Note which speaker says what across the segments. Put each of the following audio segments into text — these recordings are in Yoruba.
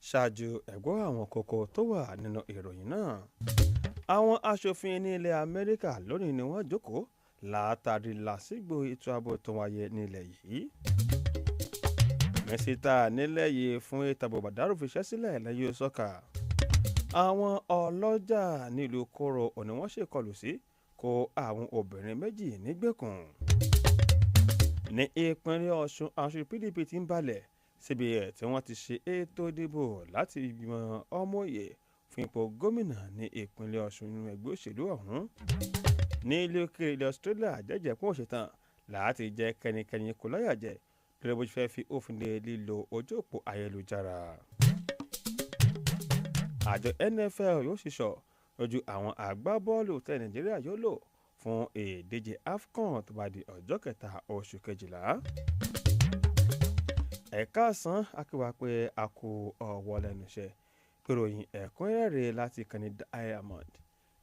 Speaker 1: Ṣáájú ẹ̀gbọ́ àwọn kókó tó wà nínú ìròyìn náà. Àwọn aṣòfin ní ilẹ̀ Amẹ́ríkà lónìí ni wọ́n jókòó látàrí làásìgbò ètò ààbò tó wáyé nílẹ̀ yìí. Mínísítà nílẹ̀ yìí fún ètò ààbò Bàdárù fiṣẹ́ sílẹ̀ lẹ́yìn sọ́kà. Àwọn ọlọ́jà nílùú Kóró òní wọ́n ṣèkọlù sí kó àwọn obìnrin méjì nígbèkùn. Ní ìpínlẹ̀ Ọ̀ṣun, aṣojú PDP ti ń balẹ̀ síbi ẹ̀ tí wọ́n ti ṣe ètò ìdìbò láti ìgbìmọ̀ ọmọòye fún ipò gómìnà ní ìpínlẹ̀ Ọ̀ṣun nínú ẹgbẹ́ òṣèlú ọ̀hún. Ní ilé òkèèrè ilẹ̀ Australia jẹ́jẹ́ pé òṣètàn láti jẹ́ kẹ́nikẹ́ni kò láyà jẹ́ lórí bó ṣe fẹ́ fi òfin de lílo ojú òpó ayélujára. Àjọ NFL yóò ṣiṣọ́ lójú àwọn agbábọ́ọ̀lù tẹ Nàìjíríà yóò lò fún ìdíje AFCON tó bá di ọjọ́ kẹta oṣù kejìlá. Ẹ̀ka àsán akéwà pé a kú ọ̀wọ́ lẹ́nu iṣẹ́. Ìròyìn ẹ̀kúnrẹ́rẹ́ láti ìkànnì Diamond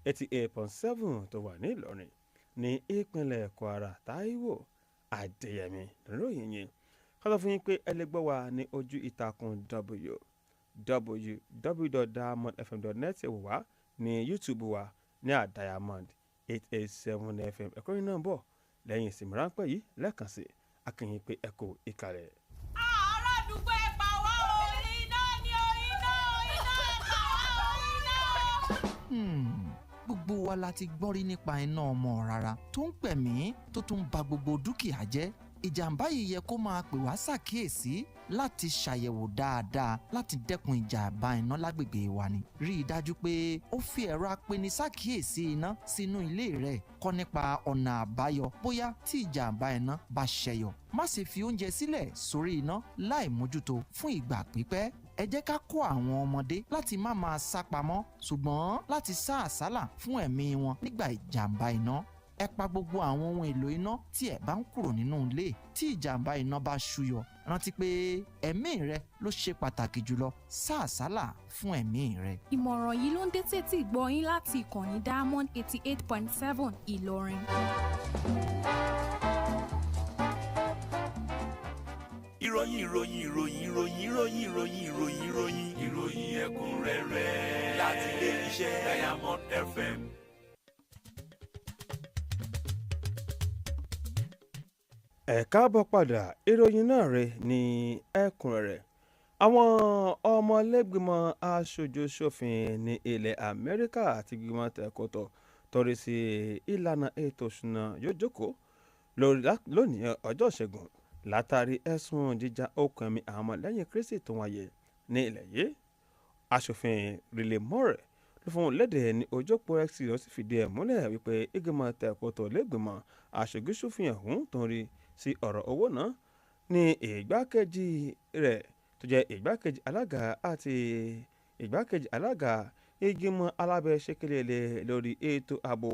Speaker 1: 88.7 tó wà ní Ìlọrin ní ìpínlẹ̀ Kwara. Táíwò Adéyẹmí lóròyìn yìí. Ká sọ fún yín pé ẹ lè gbọ́ wa ní ojú ìtàkùn www.diamondfm.net, wò wá ní YouTube wa ní Diamond 887 FM. Ẹ̀kúnrẹ́rẹ́ náà ń bọ̀ lẹ́yìn ìsinmi ráńpẹ́ yìí. Lẹ́ẹ̀kan sí, a kí yín pé ẹ kú ìkàlẹ̀.
Speaker 2: Ará àdúgbò, ẹ pa wá o! Iná ni o, iná, iná, ẹ pa wá o, iná!
Speaker 3: Gbogbo wa la ti gbọ́ rí nípa iná ọmọ rárá tó ń pẹ̀mí, tó tún ba gbogbo dúkìá jẹ́. Ìjàmbá yìí yẹ kó máa pè wá ṣàkíyèsí láti ṣàyẹ̀wò dáadáa láti dẹ́kun ìjàmbá iná lágbègbè wa ni. Rí i dájú pé ó fi ẹ̀rọ apeni-ṣàkíyèsí iná sínú ilé rẹ̀. Kọ́ nípa ọ̀nà àbáyọ bóyá tí ìjàmbá iná bá ṣẹyọ. Má ṣe fi oúnjẹ sílẹ̀ sórí iná láì mójútó fún ìgbà pípẹ́. Ẹ jẹ́ ká kọ́ àwọn ọmọdé láti má máa sá pamọ́, ṣùgbọ́n láti sá àsálà fún ẹ̀mí wọn nígbà ìjàmbá iná. Ẹ pa gbogbo àwọn ohun èlò iná tí ẹ bá ń kúrò nínú ilé tí ìjàmbá iná bá ṣúyọ. Rántí pé ẹ̀mí rẹ ló ṣe pàtàkì jùlọ. Sá àsálà fún ẹ̀mí rẹ.
Speaker 4: Ìmọ̀ràn yìí ló ń dé tètè gbọ́ yín láti ìkànnì Diamond 88.7 Ìlọrin.
Speaker 5: Ìròyìn, ìròyìn, ìròyìn, ìròyìn, ìròyìn, ìròyìn, ìròyìn, ìròyìn, ìròyìn ẹ̀kúnrẹ́rẹ́ láti ilé iṣẹ́ Diamond FM.
Speaker 1: Ẹ káàbọ̀ padà, ìròyìn náà rè ní ẹ̀kúnrẹ́rẹ́. Àwọn ọmọlẹ́gbìmọ̀ aṣojú-ṣòfin ní ilẹ̀ Amẹ́ríkà àti ìgbìmọ̀ tẹ̀kọ̀tọ̀ torí sí ìlànà ètò ìṣúná yóò jókòó lónìí ọjọ́ Ìṣẹ́gun látàrí ẹ̀sùn jíjà okùn ẹ̀mí àwọn ọmọlẹ́yìn Kristi tó wáyé ní ilẹ̀ yìí. Aṣòfin Riley Moore ló fún lédè ní ojú òpó X, ó sì fìdí ẹ̀ múlẹ̀ wípé ìgbìmọ̀ tẹ̀kọ̀tọ̀ lẹ́gbìmọ̀ aṣojú-ṣòfin ọ̀hún tó ń rí sí ọ̀rọ̀ owó náà ní ìgbákejì rẹ̀ tó jẹ́ ìgbákejì alága àti ìgbákejì alága ìgbìmọ̀ alábẹ́sẹ̀kẹ̀lẹ̀ lórí ètò ààbò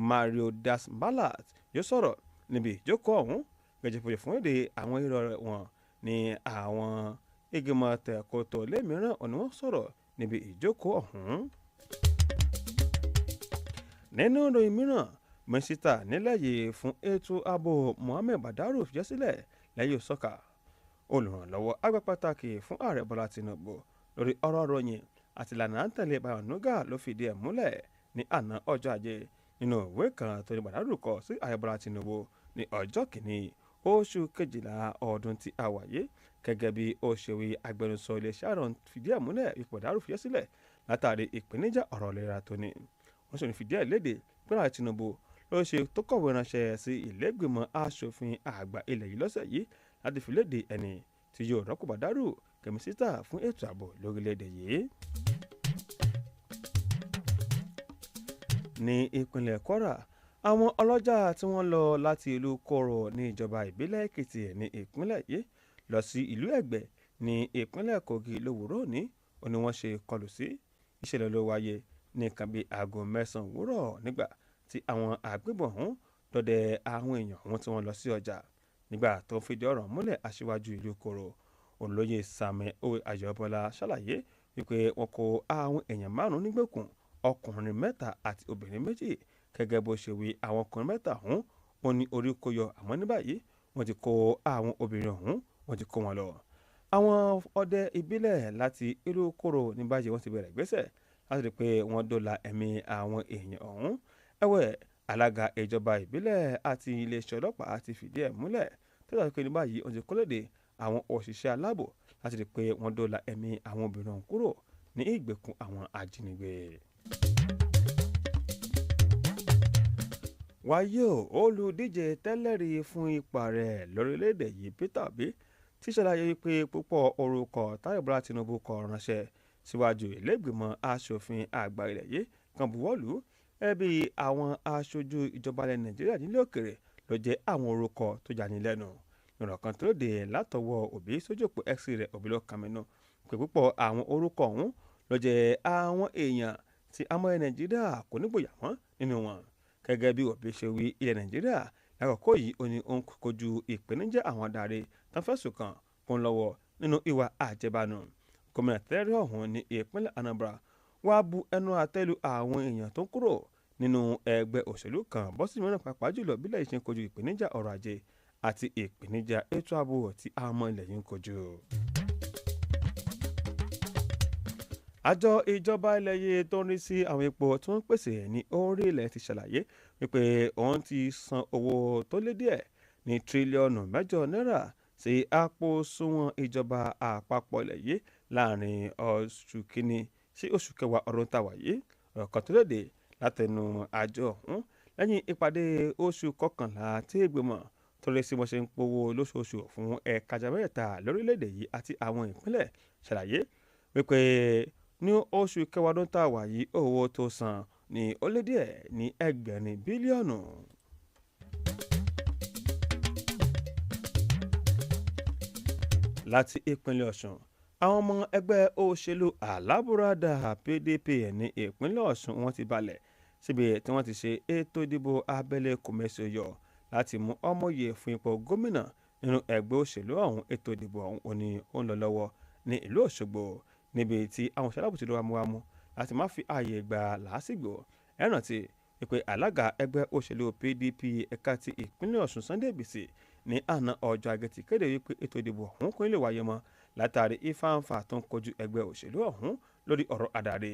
Speaker 1: Mario Diaz-Balart yóò sọ̀rọ̀ níbi ìjókòó ọ̀hún. Gẹ́gẹ́ fún èdè àwọn irọ́ wọn ní àwọn ìgbìmọ̀ tẹ̀kọ̀tọ̀ lẹ́mìíràn ọ̀nà wọn sọ̀rọ̀ níbi ìjókòó ọ̀hún. Nínú ìròyìn mìíràn, mínísítà nílẹ̀ yìí fún ètò ààbò Mohammed Badaru fiṣẹ́ sílẹ̀ lẹ́yìn sọ́kà. Olùrànlọ́wọ́ àgbà pàtàkì fún ààrẹ Bọ́lá Tinubu lórí ọ̀rọ̀ ròyìn àti ìlànà à ń tẹ̀lé Báyọ̀ Nuga ló fìdí ẹ̀ múlẹ̀ ní àná ọjọ́ ajé nínú ìwé kan tó ní Badaru kọ sí ààrẹ Bọ́lá Tinubu ní ọjọ́ kìíní oṣù kejìlá ọdún tí a wà yìí. Gẹ́gẹ́ bí ó ṣe wí, agbẹnusọ iléeṣẹ́ àrùn fìdí ẹ̀ múlẹ̀ ipò Badaru fiṣẹ́ sílẹ̀ látàrí ìpèníjà ọ̀rọ̀ ìlera tó ní. Wọ́n sì ní fìdí ẹ̀ léde pé ààrẹ Tinubu ló ṣe tó kọ̀wé ránṣẹ́ sí ìlẹ́gbìmọ̀ asòfin àgbà ilẹ̀ yìí lọ́sẹ̀ yìí láti fi léde ẹni tí yóò rọ́pò Bàdárù kẹ̀mísítà fún ètò ààbò lórílẹ̀‐èdè yìí. Ní ìpínlẹ̀ Kwara, àwọn ọlọ́jà tí wọ́n lọ láti ìlú Koro ní ìjọba ìbílẹ̀ Èkìtì ní ìpínlẹ̀ yìí lọ sí ìlú Ẹ̀gbẹ́ ní ìpínlẹ̀ Kogi lówùúrọ̀ òní ó ní wọ́n ṣe kọlù sí. Ìṣẹ̀lẹ̀ ló wáyé ní nǹkan bíi aago 9 òwúrọ̀ nígbà tí àwọn agbébọn ọ̀hún dọdẹ àwọn èèyàn ọ̀hún tí wọ́n lọ sí ọjà. Nígbà tó ń fìdí ọ̀rọ̀ múlẹ̀, aṣíwájú ìlú Koro, olóyè Samuel Ayọ̀bọ́lá, ṣàlàyé wípé wọ́n kó àwọn èèyàn márùn-ún nígbèkùn, ọkùnrin mẹ́ta àti obìnrin méjì. Gẹ́gẹ́ bó ṣe wí, àwọn ọkùnrin mẹ́ta ọ̀hún ò ní orí kó yọ, àmọ́ ní báyìí wọ́n ti kó àwọn obìnrin ọ̀hún, wọ́n ti kó wọn lọ. Àwọn ọdẹ ìbílẹ̀ láti ìlú Kóró ní báyìí wọ́n ti bẹ̀rẹ̀ ìgbésẹ̀ láti rí i pé wọ́n dóòlà ẹ̀mí àwọn èèyàn ọ̀hún. Ẹ̀wẹ̀, alága ìjọba ìbílẹ̀ àti iléeṣẹ́ ọlọ́pàá ti fìdí ẹ̀ múlẹ̀ tó dàbí pé ní báyìí wọ́n ti kólóde àwọn òṣìṣẹ́ aláàbò láti rí i pé wọ́n dóòlà ẹ̀mí àwọn obìnrin ọ̀hún kúrò ní ìgbèkùn àwọn ajínigbé. Wáyé o, olùdíje tẹ́lẹ̀rí fún ipò ààrẹ lórílẹ̀‐èdè yìí, Peter Obi, ti ṣàlàyé wípé púpọ̀ orúkọ Táyọ̀ Bọ́lá Tinubu kọ ránṣẹ́ síwájú ìlẹ́gbìmọ̀ asòfin àgbà ilẹ̀ yìí kan buwọ́lù ẹbí àwọn aṣojú ìjọba ilẹ̀ Nàìjíríà nílé òkèrè ló jẹ́ àwọn orúkọ tó yani lẹ́nu. Ìrọ̀ kan tó lóde látọwọ́ Obi sójú òpó X rẹ̀, Obi ló kàmínú pé púpọ̀ àwọn orúkọ ọ̀hún ló jẹ́ àwọn èèyàn tí àmọ́ ilẹ̀ Nàìjíríà kò nígboyà mọ́ nínú wọn. Gẹ́gẹ́ bí Obi ṣe wí, ilẹ̀ Nàìjíríà lákòókò yìí ó ní ó ń kojú ìpèníjà àwọn adarí tán fẹ̀sùn kàn kún lọ́wọ́ nínú ìwà àjẹbánu. Gómìnà tẹ́lẹ̀rí ọ̀hún ní ìpínlẹ̀ Anambra wá bu ẹnu àtẹ́ lu àwọn èèyàn tó ń kúrò nínú ẹgbẹ́ òṣèlú kan bọ́ sí mìíràn, pàápàá jùlọ bílẹ̀ yìí ṣe ń kojú ìpèníjà ọrọ̀ ajé àti ìpèníjà ètò ààbò tí àwọn ilẹ̀ yìí ń kojú. Àjọ ìjọba ilẹ̀ yìí tó ń rí sí àwọn epo tí wọ́n ń pèsè ní orí ilẹ̀ ti ṣàlàyé wípé òun ti san owó tó lé díẹ̀ ní tírílíọ̀nù 8 náírà sí àpò òṣùwọ̀n ìjọba àpapọ̀ ilẹ̀ yìí láàrin oṣù kínní sí oṣù kẹwàá ọdún tá a wà yìí. Ọ̀rọ̀ kan tó léde látẹnu àjọ ọ̀hún lẹ́yìn ìpàdé oṣù kọkànlá tí ìgbìmọ̀ tó lé sí bó ṣe ń powó lóṣooṣù fún ẹ̀ka mẹ́ta lórílẹ̀‐èdè yìí àti àwọn ìpínlẹ̀ ṣàlàyé wípé ní oṣù kẹwàá ọdún tá a wà yìí, owó tó san ní ó lé díẹ̀ ní 6 bílíọ̀nù. Láti ìpínlẹ̀ Ọ̀ṣun, àwọn ọmọ ẹgbẹ́ òṣèlú Alábùradà PDP ní ìpínlẹ̀ Ọ̀ṣun wọ́n ti balẹ̀ síbi tí wọ́n ti ṣe ètò ìdìbò abẹ́lé kòmẹ́sì-ó-yọ láti mú ọmọye fún ipò gómìnà nínú ẹgbẹ́ òṣèlú ọ̀hún. Ètò ìdìbò ọ̀hún ò ní ó ń lọ lọ́wọ́ ní ìlú Òṣogbo, níbi tí àwọn òṣèlú àbùtì ló wámúwámú láti má fi ààyè gba làásìgbò. Ẹ rántí pé alága ẹgbẹ́ òṣèlú PDP ẹ̀ka ti ìpínlẹ̀ Ọ̀ṣun, Sunday Bisi, ní àná ọjọ́ Ajé ti kéde wípé ètò ìdìbò ọ̀hún kò ní lè wáyé mọ́ látàrí ìfàǹfà tó ń kojú ẹgbẹ́ òṣèlú ọ̀hún lórí ọ̀rọ̀ adarí.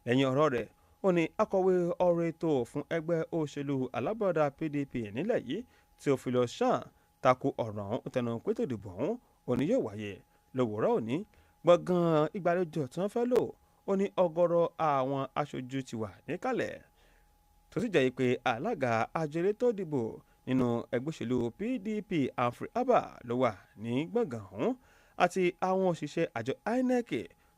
Speaker 1: Lẹ́yìn ọ̀rọ̀ rẹ̀, ó ní akọ̀wé ọ̀rọ̀ ètò fún ẹgbẹ́ òṣèlú Alábùradà PDP nílẹ̀ yìí, Theophilus Chan, tako ọ̀rọ̀ ọ̀hún, tẹnu pé ètò ìdìbò ọ̀hún òní yóò wáyé lówùúrọ̀ òní. Gbọ̀ngàn ìgbàlejò tí wọ́n fẹ́ lò ó ní ọ̀gọ̀rọ̀ àwọn aṣojú ti wà níkàlẹ̀, tó sì jẹ́ pé alága àjọ elétò ìdìbò nínú ẹgbẹ́ òṣèlú PDP, Humphrey Abba, ló wà ní gbọ̀ngàn ọ̀hún àti àwọn òṣìṣẹ́ àjọ INEC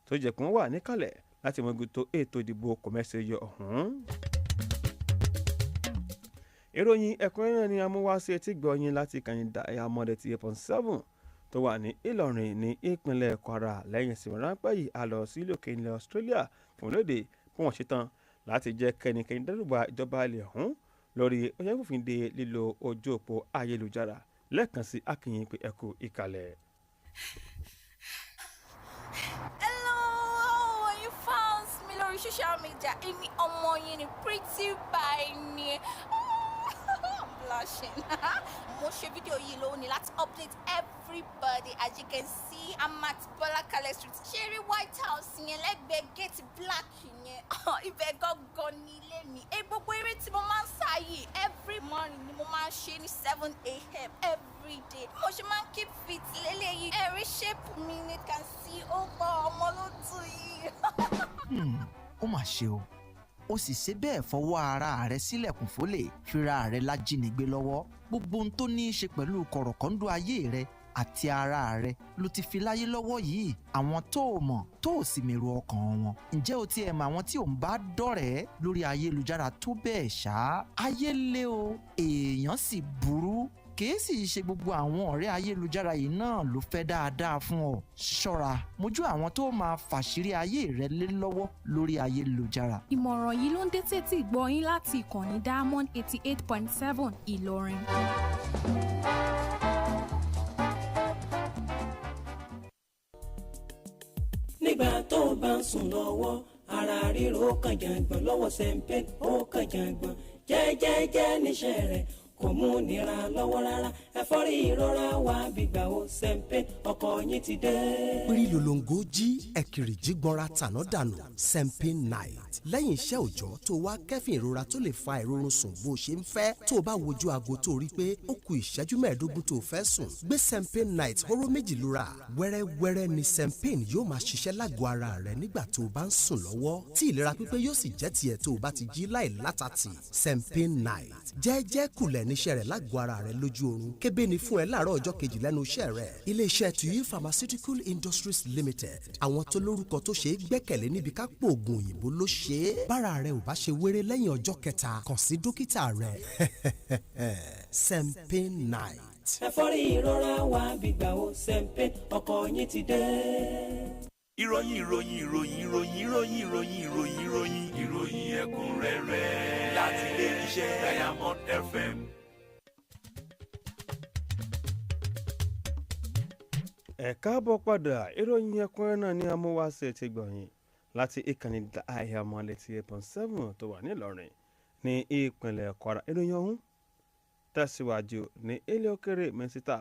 Speaker 1: tó jẹ́ pé wọ́n wà níkàlẹ̀ láti mójútó ètò ìdìbò kòmẹ́sì-ó-yọ ọ̀hún. Ìròyìn ẹ̀kúnrẹ́rẹ́ náà ni a mú wá sí etí gbọ̀nyìn láti kàyìn Diamond 88.7 tó wà ní Ìlọrin ní ìpínlẹ̀ Kwara. Lẹ́yìn ìsinmi ráńpẹ́ yìí, a lọ sí ìlú òkè ilẹ̀ Australia fún lóde bí wọ́n ṣe tán láti jẹ́ kẹ́nikẹ́ni dẹ́rùbà ìjọba ilẹ̀ ọ̀hún lórí ọjọ́ ìfòfin de lílo ojú òpó ayélujára. Lẹ́ẹ̀kan sí, akínyìn pé ẹ kú ìkàlẹ̀.
Speaker 2: Hello, how are you fans mi lórí social media? Èmi ọmọ yín ni, Pretty by ni. I'm blushing. Mo ṣe fídíò yìí lónìí láti update everybody. As you can see, I'm at Bola Kale Street. Ṣé rí White House yẹn lẹ́gbẹ̀ẹ́ gate black yẹn? Ibẹ̀ gangan ní ilé mi. Ẹ gbogbo eré tí mo máa ń sá yìí, every morning ni mo máa ń ṣe ní 7 a.m. every day. Mo ṣe máa ń keep fit lélẹ́yìí. Ẹ̀rí shape mi ni can see, ó gbọ́ ọmọ ló tù yìí.
Speaker 3: Ó mà ṣe o, ó sì ṣe bẹ́ẹ̀ fọwọ́ ara rẹ̀ sílẹ̀kùn fólè fira rẹ̀ lájínigbé lọ́wọ́. Gbogbo ohun tó ní í ṣe pẹ̀lú kọ̀rọ̀kọ́ńdọ́ ayé rẹ̀ àti ara rẹ̀ ló ti fi láyé lọ́wọ́ yìí. Àwọn tó o mọ̀ tó o sì mèrò ọkàn wọn, ǹjẹ́ o tiẹ̀ mọ̀ àwọn tí ò ń bá dọ̀rẹ́ lórí ayélujára tó bẹ́ẹ̀ ṣá? Ayé lé o, èèyàn sì burú. Kìí sì ṣe gbogbo àwọn ọ̀rẹ́ ayélujára yìí náà ló fẹ́ dáadáa fún ọ. Ṣọ́ra mójú àwọn tó máa fàṣírí ayé rẹ lé lọ́wọ́ lórí ayélujára.
Speaker 4: Ìmọ̀ràn yìí ló ń dé tètè gbọ́ yín láti ìkànnì Diamond 88.7 Ìlọrin.
Speaker 6: Nígbà tó o bá ń sùn lọ́wọ́, ara ríro, ó kàn jàngbọ̀n lọ́wọ́ sẹ́ńpẹ́, ó kàn jàngbọ̀n jẹ́jẹ́jẹ́ níṣẹ́ rẹ̀. Kò mú nira lọ́wọ́ rárá, ẹ̀fọ́rí ìrora wá gbígbà ó Sempin, ọkọ̀ yín ti dé.
Speaker 7: Pírí lolongo jí ẹ̀kìrì jí gbọ́nra tàná dànù, Sempin Night. Lẹ́yìn iṣẹ́ òòjọ́ tó wá kẹ́fìn ìrora tó lè fa ìrorun sùn bó ṣe ń fẹ́, tó o bá wojú aago tó rí pé ó ku ìṣẹ́jú 15 tó o fẹ́ sùn, gbé Sempin Night hóró 2 lura. Wẹ́rẹ́wẹ́rẹ́ ni Sempin yóò máa ṣiṣẹ́ lágọ̀ọ́ ara rẹ nígbà tó o bá ń sùn lọ́wọ́, tí ìlera pípé yóò sì jẹ́ tiẹ̀ tó o bá ti jí láì látàtì. Sempin Night jẹ́ẹ́jẹ́ kulẹ̀ níṣẹ́ rẹ̀ lágọ̀ọ́ ara rẹ lójú oorun, kébé ni fún ẹ láàárọ̀ ọjọ́ kejì lẹ́nu iṣẹ́ rẹ̀. Iléeṣẹ́ Tuyi Pharmaceutical Industries Limited, àwọn tó lórúkọ tó ṣe é gbẹ́kẹ̀lé níbi ká pò oògùn òyìnbó ló ṣe é. Bára rẹ ò bá ṣe wéré lẹ́yìn ọjọ́ kẹta, kàn sí dókítà rẹ. Sempin Night.
Speaker 6: Ẹ̀fọ́rí ìrora wá gbígbà ó Sempin, ọkọ̀ yín ti dé.
Speaker 5: Ìròyìn ìròyìn ìròyìn ìròyìn ìròyìn ìròyìn ìròyìn ìròyìn ìròyìn ẹ̀kúnrẹ́rẹ́ láti ilé iṣẹ́ Diamond FM.
Speaker 1: Ẹ káàbọ̀ padà, ìròyìn ẹ̀kúnrẹ́rẹ́ náà ní amúwáṣe ti gbọ̀nyìn láti ìkànnì Diamond 88.7 tó wà nílọrin ní ìpínlẹ̀ Kwara. Ìròyìn ọ̀hún tẹ̀síwájú ní ilé òkèrè. Mínísítà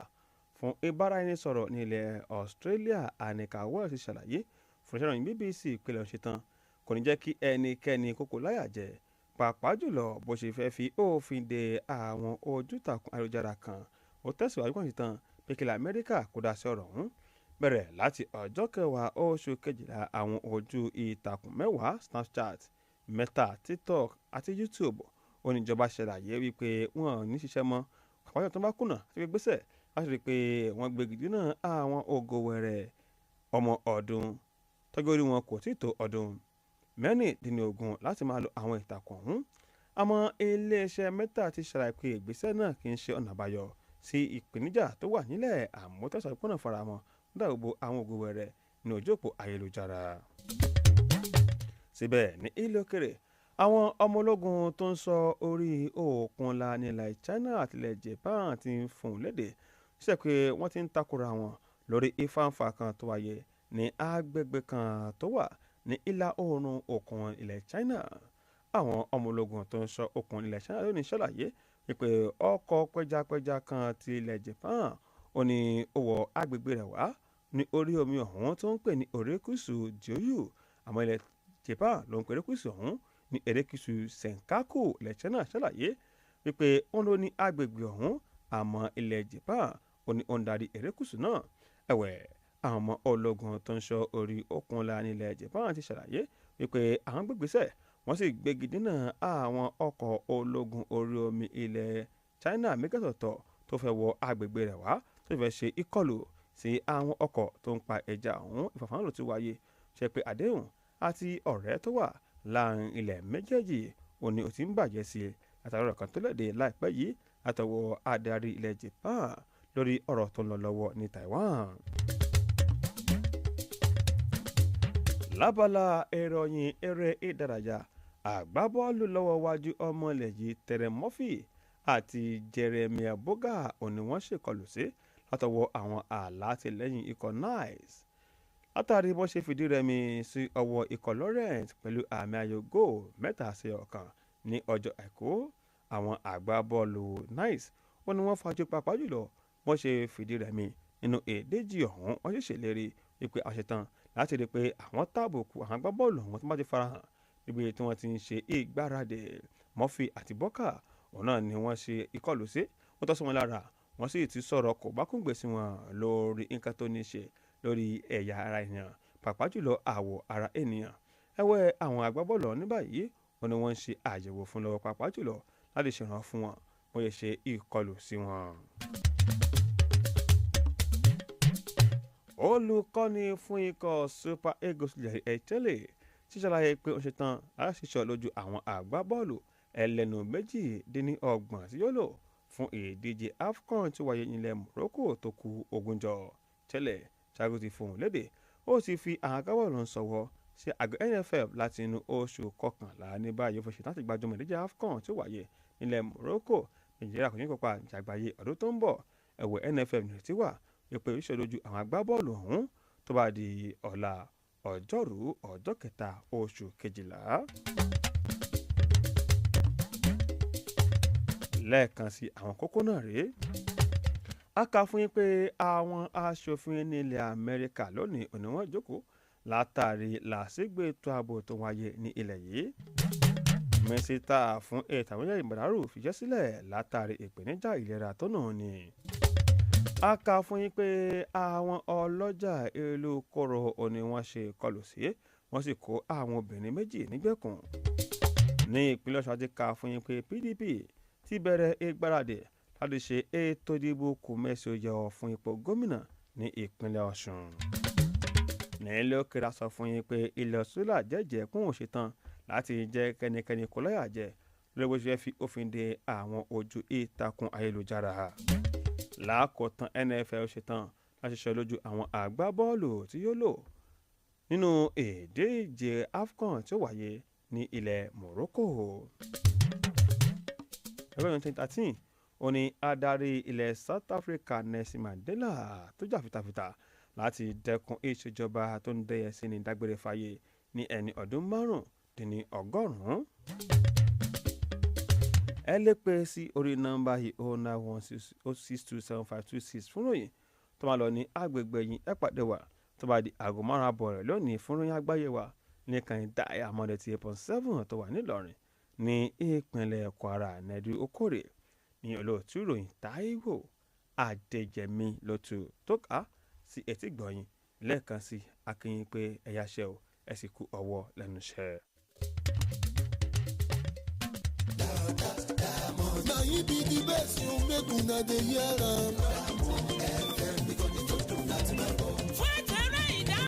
Speaker 1: fún ìbáraẹnisọ̀rọ̀ ní ilẹ̀ Australia Anika Wells ṣàlàyé fún iṣẹ́ ìròyìn BBC ìpínlẹ̀ ọ̀ṣẹ̀tàn kò ní jẹ́ kí ẹnikẹ́ni kókó láyà jẹ, pàápàá jùlọ bó ṣe fẹ́ fi òfin de àwọn ojútàkùn ayélujára kan. Ó tẹ̀síwájú kàn ṣetán pé kílẹ̀ Amẹ́ríkà kó dá sí ọ̀rọ̀ ọ̀hún. Bẹ̀rẹ̀ láti ọjọ́ 10 oṣù kejìlá, àwọn ojú ìtàkùn 10, Snapchat, Meta, TikTok àti YouTube, oníjọba ṣàlàyé wípé wọn ò ní ṣiṣẹ́ mọ́, pàápàá tó bá kùnà àti gbégbésẹ̀ láti rí i pé wọ́n gbégi dínà àwọn ògo wẹ̀rẹ̀ ọmọ ọdún tọ́jú orí wọn kò tí ì tó ọdún 16 láti máa lo àwọn ìtàkùn ọ̀hún. Àmọ́ iléeṣẹ́ Meta ti ṣàlàyé pé ìgbésẹ̀ náà kì í ṣe ọ̀nà àbáyọ sí ìpèníjà tó wà nílẹ̀, àmọ́ tẹ̀sán ìpọ́nà faramọ́ dáàbò àwọn ògo wẹ̀rẹ̀ ní ojú òpó ayélujára. Síbẹ̀ ní ilé òkèrè, àwọn ọmọ ológun tó ń sọ orí òkun la nílẹ̀ China àti ilẹ̀ Japan ti ń fún léde ṣe pé wọ́n ti ń takora wọn lórí ìfàǹfà kan tó wáyé ní agbègbè kan tó wà ní ìlà oòrùn òkun ilẹ̀ China. Àwọn ọmọ ológun tó ń sọ òkun ilẹ̀ China lónìí ṣàlàyé wípé ọkọ̀ pẹjapẹja kan ti ilẹ̀ Japan ó ní ó wọ agbègbè rẹ̀ wá ní orí omi ọ̀hún tó ń pè ní erékùṣù Diaoyu, àmọ́ ilẹ̀ Japan ló ń pè erékùṣù ọ̀hún ní erékùṣù Senkaku. Ilẹ̀ China ṣàlàyé wípé òun ló ní agbègbè ọ̀hún, àmọ́ ilẹ̀ Japan ó ní ó ń darí erékùṣù náà. Ẹ̀wẹ̀, àwọn ọmọ ológun tó ń ṣọ́ orí òkun la nílẹ̀ Japan ti ṣàlàyé wípé àwọn gbégbésẹ̀ wọ́n sì gbégi dínà àwọn ọkọ̀ ológun orí omi ilẹ̀ China méjèèjì tó fẹ́ wọ agbègbè rẹ̀ wá tó fẹ́ ṣe ìkọlù sí àwọn ọkọ̀ tó ń pa ẹja ọ̀hún. Ìfàfàhàn ló ti wáyé ṣe pé àdéhùn àti ọ̀rẹ́ tó wà láàrin ilẹ̀ méjèèjì òní ò ti ń bàjẹ́ sí i látàrí ọ̀rọ̀ kan tó léde láìpẹ́ yìí látọwọ́ adarí ilẹ̀ Japan lórí ọ̀rọ̀ tó ń lọ lọ́wọ́ ní Taiwan. Lábala ìròyìn eré ìdárayá, àgbábọ́ọ̀lù lọ́wọ́ wájú ọmọ ilẹ̀ yìí Terem Murphy àti Jeremiah Boga òní wọ́n ṣèkọlù sí látọwọ́ àwọn alátìlẹ́yìn ikọ̀ Nice látàrí bó ṣe fìdí rẹmi sí ọwọ́ ikọ̀ Lorient pẹ̀lú àmì ayò góò 3-1 ní ọjọ́ Àìkú. Àwọn àgbábọ́ọ̀lù Nice ó ní wọ́n fajú papá jùlọ bó ṣe fìdí rẹmi nínú ìdíje ọ̀hún. Wọ́n sì ṣèlérí wípé àṣetán láti rí i pé àwọn tábùkù àwọn agbábọ́ọ̀lù ọ̀hún tó bá ti farahàn níbi tí wọ́n ti ń ṣe ìgbáradì. Murphy àti Boga òun náà ni wọ́n ṣe ìkọlù sí, wọ́n tọ́ sí wọn lára, wọ́n sì ti sọ̀rọ̀ kò bá kúngbè sí wọn lórí nǹkan tó ní ṣe lórí ẹ̀yà ara ènìyàn, pàápàá jùlọ àwọ̀ ara ènìyàn. Ẹ̀wẹ̀, àwọn agbábọ́ọ̀lù ní báyìí wọ́n ní wọ́n ń ṣe àyẹ̀wò fún lọ́wọ́, pàápàá jùlọ láti ṣèrànwọ́ fún wọn bó ṣe ṣe ìkọlù sí wọn. Olùkọ́ni fún ikọ̀ Super Eagles ilẹ̀ Italy ti ṣàlàyé pé ó ṣetán láti ṣiṣọ́ lójú àwọn àgbábọ́ọ̀lù ẹlẹ́nu 28 tí yóò lò fún ìdíje AFCON tí wáyé nílẹ̀ Morocco tó kù ogúnjọ́. Tẹ́lẹ̀ Thiago ti fohùn lédè, ó sì fi àwọn agbábọ́ọ̀lù ń sọ̀wọ́ sí àgọ́ NFF láti inú oṣù kọkànlá. Ní báyìí ó fi ṣetán láti gbájúmọ́ ìdíje AFCON tí wáyé nílẹ̀ Morocco. Nàìjíríà kò ní kópa jàgbáyé ọdún tó ń bọ̀. Ẹ̀wẹ̀, NFF nìrètí wà wípé ìṣòdojú àwọn agbábọ́ọ̀lù ọ̀hún tó bá di ọ̀la ọjọ́rú ọjọ́ 3 oṣù kejìlá. Lẹ́ẹ̀kan sí, àwọn kókó náà rèé. A kà fún yín pé àwọn aṣòfin nílẹ̀ Amẹ́ríkà lónìí òní wọ́n jókòó látàrí làásìgbè ètò ààbò tó wáyé ní ilẹ̀ yìí. Mínísítà fún ètò àwọn ilẹ̀ Ìbàdàrú fìṣẹ́ sílẹ̀ látàrí ìpèníjà ìlera tó nù ní. A kà fún yín pé àwọn ọlọ́jà ìlú Koro òní wọ́n ṣe ìkọlù sí, wọ́n sì kó àwọn obìnrin 2 nígbèkùn. Ní ìpínlẹ̀ Ọ̀ṣun, a ti kà fún yín pé PDP ti bẹ̀rẹ̀ ìgbáradì láti ṣe ètò ìdìbò kòmẹ́sì-ó-yọ fún ipò gómìnà ní ìpínlẹ̀ Ọ̀ṣun. Nílẹ̀ òkèèrè, a sọ fún yín pé ilẹ̀ Australia jẹ́jẹ̀ẹ́ kún òṣetán láti jẹ́ kẹ́nikẹ́ni kó lọ́yà jẹ lórí bó ṣe fẹ́ fi òfin de àwọn ojú ìtàkùn ayélujára. Lákòótán, NFL ṣetán láti ṣe lójú àwọn àgbábọ́ọ̀lù tí yóò lò nínú ìdíje AFCON tí ó wáyé ní ilẹ̀ Morocco. Ẹgbẹ́ 2013 ó ní adarí ilẹ̀ South Africa Nelson Mandela tó jà fitafita láti dẹ́kun ìṣèjọba tó ń dẹ́yẹ sí ní dágbére fáyé ní ẹni ọdún 95. Ẹ lè pè sí orí nọ́mbà yìí, 09160627526, fún ròyìn tó máa lọ ní agbègbè yìí. Ẹ pàdé wa tó bá di aago 5:30 rẹ̀ lónìí fún ròyìn àgbáyé wa ní kàn Diamond 88.7 tó wà nílọrin ní ìpínlẹ̀ Kwara. Nẹ́ẹ̀dú Okòrè ní olóòtú ìròyìn, Táíwò Adéjẹmí lótú tó kà á sí etí gbọ̀nyìn. Lẹ́ẹ̀kan sí, akínyìn pé ẹ̀yà ṣẹ́ o, ẹ sì kú ọwọ́ lẹ́nu iṣẹ́.
Speaker 8: Na him be the best o, make una dey hear am.